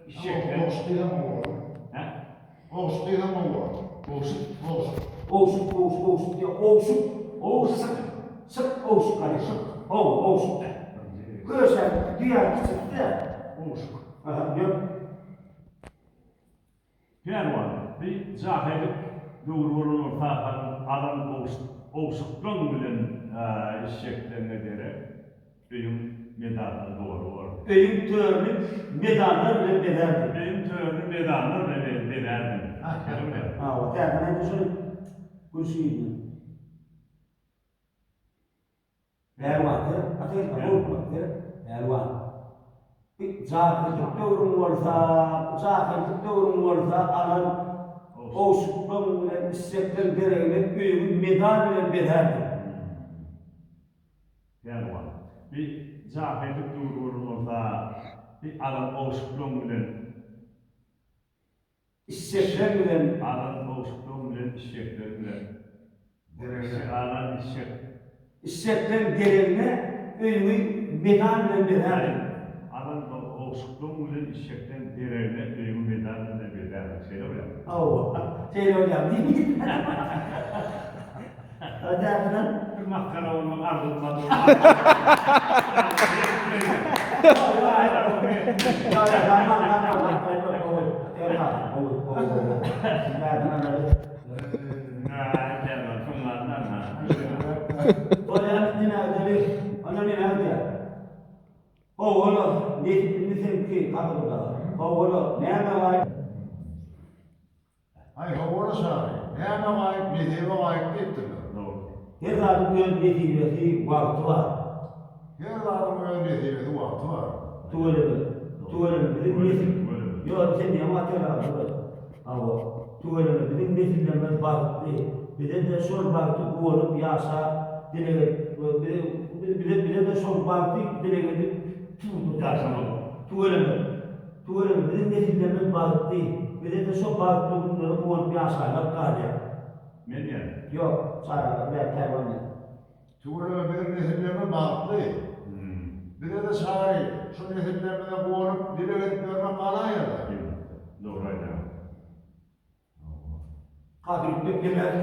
Işekden. Ogşuk diýseň gowy bolar. Hä? Ogşuk diýseň gowy bolar. Ogşuk. Ogşuk. Ogşuk, ogşuk, ogşuk diýýär. Ogşuk, ogşuk. Şyk, ogşuk hany. Şyk. Hawa, ogşuk. Köşäň düýäň kiçisi-dä. Ogşuk. Aha, ýör. Pälwan, bi jahylyk döwri bolan bolsa alan ogşuklaň bilen işekleňe derek öýüň medaldan doly bordy. Öýüň törüni medallar bilen bezärdim. Öýüň törüni medallar bilen bezärdim. Şeýle bolýar. Hawa, täzeden aýdyň şony. Gülşirin. Pälwan seret, ata gelme, howlukma, seret, pälwan. Bi jahyllyk döwrüň bolsa, jahyllyk döwrüň bolsa alan owşuklaň bilen işjekleň deregine öýüňi medal bilen bezärdiň. Pälwan. Bi jahyllyk döwri bolan bolsa, bi alan owşuklaň bilen Işjekler bilen. Alan gowşuklygyň bilen işjekler bilen. Deregine alan işjek. Işjekleň deregine öýüňi medal bilen bezärdiň. Alan gowşuklygyň bilen işjekleň deregine öýüňi medal bilen bezärdiň. Şeýle bolýarmy? Hawa. Şeýle bolýar. Täzeden. Bir masgara bolmak arzuwym bar. Howala, nesip indi seňki, Kadyr Howala, näme gaýyp? Aý, hawa-la Çary, näme gaýyp, nesibe gaýyp diýipdirler. Dogry. Her zadyň öz nesibesi, wagty bar. Her zadyň öz nesibesi, wagty bar. Tüweleme. Tüweleme, biziň nesil. Ýok, sen näme atyr aga, dur. Hawa, tüweleme, biziň nesillerimiz bagtly. Bize-de şol bagty guwanyp ýaşa dileg et. Bize, bize-de şol bagty dileg edip, Ýaşamaly. Tüweleme. Tüweleme, biziň nesillerimiz bagtly. Bize-de şo bagtly günlere guwanyp ýaşaýmak galýar. Men ýa? Ýok, çagalar, bäri pälwan diýip. Tüweleme, biziň nesillerimiz bagtly. Bize-de Çary, şo nesillerimize guwanyp, dileg edip ýörmek galaýar-da. Dogry aýdýaň. Kadyr geplemez.